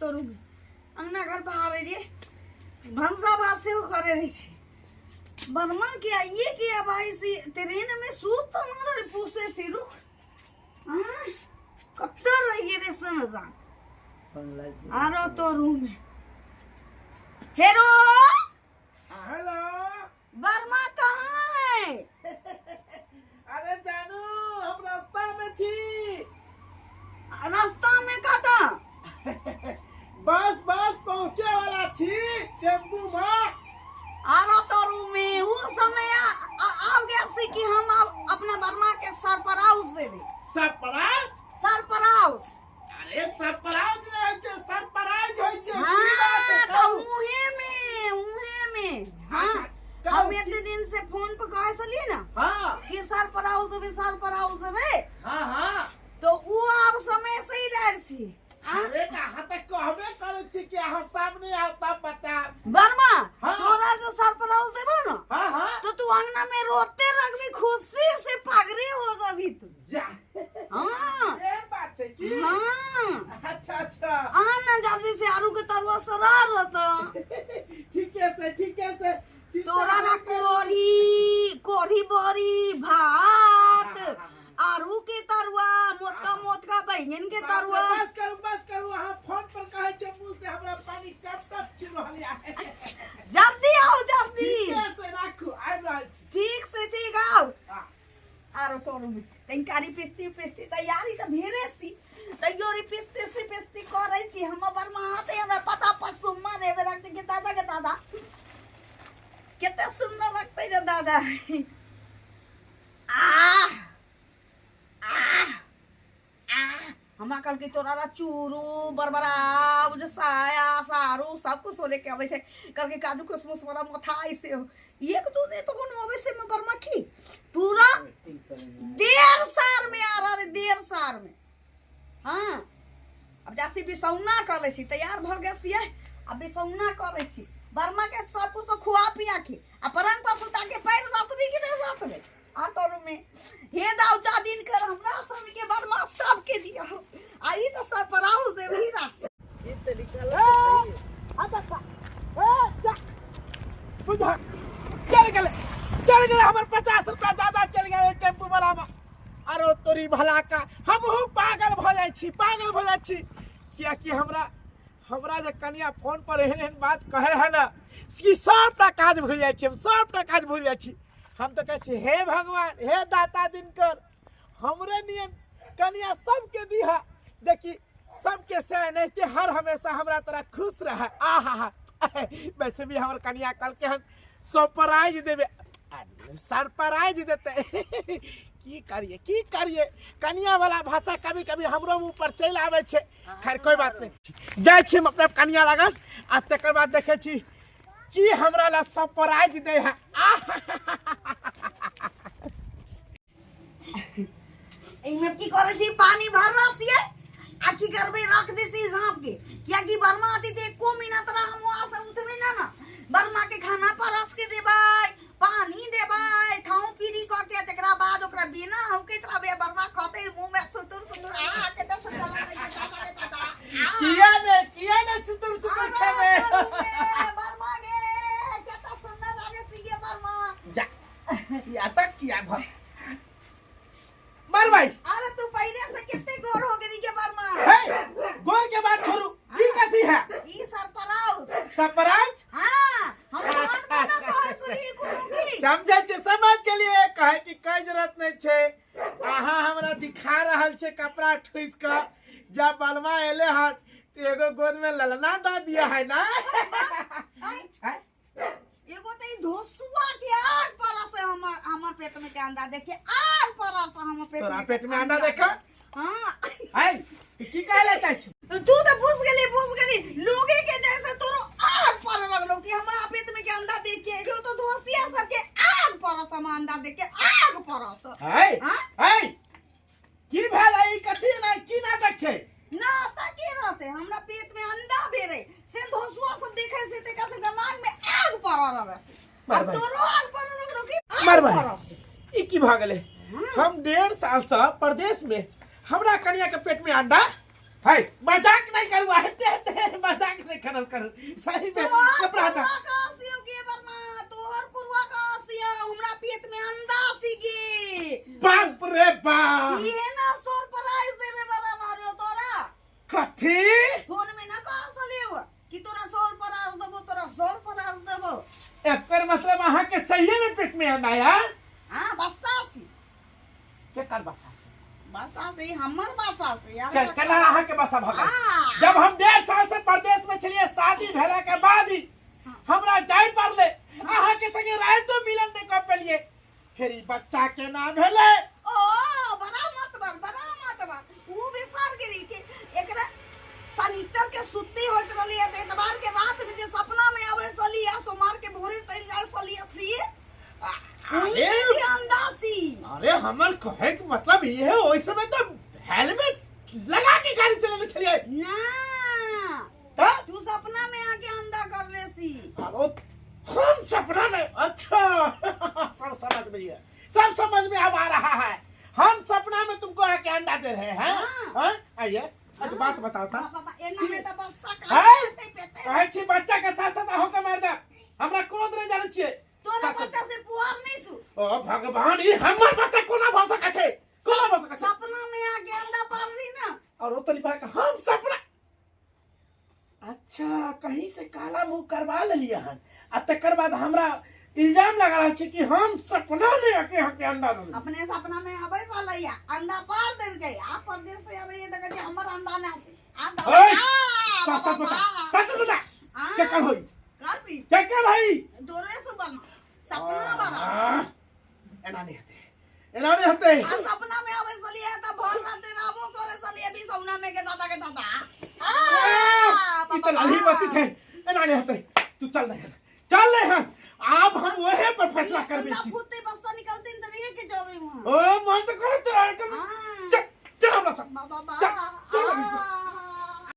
तोरू में अंगना घर बाहर रे भनसा भात सेहो करे रहे छी। बर्मा के आइए के अब आई सी ट्रेन में सूत तो मारो रे पूछे सी रुक। हाँ कत्ते रहिए रे से न जान। आरो तोरू में हेरो। हेलो बर्मा कहाँ है? अरे जानू हम रास्ता में छी। रास्ता में कता? बस बस पहुँचे वाला छी टेम्पू में। आरो तोरू में उ समय आ गया सी कि हम अपना बर्मा के सरपराउस देबे। सरपराउस? सरपराउस। अरे सरपराउस नहीं होय छै, सरपराइज होय छै। हाँ, की बात है, तो कहू। उहे में, उहे में। हाँ, अच्छा, कहू, हम की- एते दिन से फोन पर कहे छलिए ना हाँ। कि सरपराउस देबे, सरपराउस देबे। हाँ, हाँ। तो उ आब समय से ही रहल छी। हाँ? अरे तऽ अहाँ तऽ कहबे करै छी कि अहाँ सामने आउ तब बतायब। बर्मा, हाँ। तोरा जो सरपराउस देबो ना, हाँ, हाँ। तो तू अंगना में रोते रखबी, खुशी से पागरे हो जाबी तू। जा। हाँ। ये बात छै की? हाँ। अच्छा, अच्छा। अहाँ ना जल्दी से आरू के तरुआ सरा रहता। ठीके से, ठीके से। चिंता तोरा ना नहीं करू। कोढ़ी, कोढ़ी बड़ी भात, हाँ, हाँ, हाँ। आरू के तरुआ, मोटका मोटका बैंगन के बाप रे, तरुआ। बस करू, बस करू, अहाँ फोन पर कहै छै मुँह से हमरा पानी टप टप चुर रहल या। जल्दी आओ, जल्दी। ठीके से राखू, आबि रहल छी। ठीक से ठीक आओ। हाँ। आरो तोरू में तनिकारी पिस्ती पिस्ती तैयारी तऽ भेरे सी, तैयो रे पिस्ती सी पिस्ती करै छी। हम बर्मा आते हमरा पता पसुमा रे बेरा के दादा के दादा कते सुंदर लगतै रे दादा। आह आह आह हमरा कहलकै तोरा ला चूरू बरबरा ओ जे साया सारू सब कुछ लेके अबै छै। कहलकै काजू किशमिश वाला मथाई से एक दू दिन पर कोनो अबै से में बर्मा की पूरा 1.5 साल में आ रहा रे, 1.5 साल में। हाँ अब जासी बिसौना कर लै छी, तैयार भऽ गेल छियै, अब बिसौना कर लै छी। बर्मा के सब कुछ खुआ पिया के आ पलंग पर सुता के पैर जातबी कि नहीं जातबे। आ तोरू में हे दाउता दिन कर हमरा सन के बर्मा सबके दिया आ ई तो सब पराउस देबही रास। ई तरीका ए, आ देखा, ए, जा। बुझा, चल गेलै, चल गेलै हमर 50 रुपया दादा चल गेलै टेम्पू वाला में। अरे तोरी भला का हमहूँ पागल भऽ जाइ छी, पागल भऽ जाइ छी। कियाकि हमरा जे कनिया फोन पर एहन एहन बात कहै है ना कि सबटा काज भूलि जाइ छी, हम सबटा काज भूलि जाइ छी। हम तऽ कहै छी हे भगवान, हे दाता दिनकर, हमरे नियन कनिया सबके दिहा जेकि सबके से एनाहिते हर हमेशा हमरा तरह खुश रहे। आहा हा, वैसे भी हमर कनिया कहलकै हन सरप्राइज देबे, सरप्राइज देते। की करिए, की करिए, कनिया वाला भाषा कभी कभी हमरो मुँह पर चलि आबै छै। खैर कोई बात नहीं, जाइ छी हम अपना कनिया लगन आ तकर बाद देखै छी की हमरा ला सरप्राइज दै है। एहिमे की करै छी, पानी भर रहल छियै आ की करबै, रख दै छी झाँप के, कियाकि बर्मा आती तऽ एको मिनट रह हम वहाँ से उठबै ना ना। बर्मा के खाना परस के देबै, पानी देबै, ठाउँ पीरी कऽ के तकरा बाद ओकरा बिना हौकैत रहबै, बर्मा खतै मुँह में सुतुर सुतुर आ कते सुन्दर लगै छै दादा रे दादा। आ। किया ने, किया ने सुतुर सुतुर अरे खेबै? तोरू बर्मा गे, कते सुन्दर लागै छै गे बर्मा। जा, ई अटक किया भऽ मर भाई। अरे तू पहले से कितने गोर हो गई के बर्मा। हे, गोर के बात छोड़ू, ई कथी है? ई सरपराउस। सरपराउस? हाँ, हम फोन पर ना कहै सुनी कोनो की। समझै छै, समझ के लिए कहै की कोई जरूरत नहीं छै। अहाँ हमरा दिखा रहल छै कपड़ा ठुस के, जब बलमा एले हन त एगो गोद में ललना दऽ दिया है ना। हैं? एगो त ई धोसुआ के आग पर से हमर पेट में के अंडा देखे, आग पर से हमर पेट तोरा में पेट में अंडा देखा? हाँ। है, तू की कहले चाहै छी? तू तो बुझ गेली, बुझ गेली, लोगे के जैसे तोरो आग पर लगलो कि हमरा पेट में के अंडा देख के, एगो तो धोसिया सब के आग पर से हम अंडा देख के आग पर से। है, हाँ? है, की भेल ई कथी ना की नाटक छै? ना त की रहते, हमरा पेट में अंडा भेरे से धोसुआ सब देखे से ते का दिमाग में आग पर रहे से। मर अब भाई। तोरो आग पर लगलो कि आग मर भाई। पर से। ई की भ गेलै? हम 1.5 साल से परदेश में, हमरा कनिया के पेट में अंडा? है मजाक नहीं करू, हेते हेते मजाक नहीं करल करू, सही में तोहर कपड़ा हटा। कुरुआ का हसियो गे बर्मा, तोहर कुरुआ का हसिया हमरा पेट में अंडा सी गे। बाप रे बाप, इहे ना सरप्राइज देवे वाला रहलो तोरा। कथी? फोन में ना कह सलियो कि तोरा सरप्राइज देबो, तोरा सरप्राइज देबो। एकर मतलब अहाँ के सही में पेट में अंडा आया? हां, बस्सा सी। के कर बसा छै? बसा से हमर बसा से यार। केना अहाँ के बसा भऽ गेल? हाँ। जब हम 1.5 साल से परदेश में छलिए, शादी भेला के बाद ही हमरा जाय पड़ले, अहाँ के संगे रातो मिलन नहीं कर पेलिए, फिर ई बच्चा के ना भेले। ओ बड़ा मत बल, बड़ा मत बल, ऊ बिसर गेली कि एकरा शनिचर के सुत्ती होइत रहली है, त एतवार के रात में जे सपना में आवे सली आ सोमवार के भोरे चल जाए सली सी। अरे भी अंदासी। अरे हमर कहे के मतलब ये है, ओइ समय तो हेलमेट लगा के गाड़ी चलेने छलिए। ना। त? तू सपना में आके अंडा कर ले सी। अरे हम सपना में? अच्छा सब समझ में है, सब समझ में अब आ रहा है। हम सपना में तुमको आके अंडा दे रहे हैं। हाँ। हाँ? आइए, अच्छा बात बताओ था। बाबा, एना में तो बस्सा का हैं? पेते पेते। कहै छी बच्चा के साथ साथ अहूँ के मारि देब, हमरा क्रोध नहीं जानै छियै। तोरा बच्चा से पुआर नहीं छु। ओ भगवान, ई हमर बच्चा कोना भऽ सकै छै, कोना भऽ सकै छै? सपना में आके अंडा पारली ना। और ओ तनी भाई हम सपना, अच्छा कहीं से काला मुंह करवा लेलिए हन आ तकर बाद हमरा इल्जाम लगा रहल छै कि हम सपना में आके अहाँ के अंडा देलियै। अपने सपना में आबै सालैया अंडा पार देलकै, आ परदेश से आबै त कहै छै हमर अंडा ना से। आ दादा, ओए, आ, सच सच बाबा, बता, सच बता, आ, केकर होई? कासी? केकर होई? दोरे सुबह सपना वाला। आह, एना नहीं हेतै, एना नहीं हेतै। आ सपना में आबै सलिए त भर रात रामो करे सलिए भी सौना में के दादा के दादा। आ, ई त लाली बत्ती छै, एना नहीं हेतै। तू चल नहीं हन, चल नहीं हन, आब हम वहे पर फैसला करबै अंडा छी। फूटते बस्ता निकलते त नहीं के जावे वहां। ओ मन त करैत रहे, हाँ। चल चल हमरा संग। बाबा, चल, चल। आ।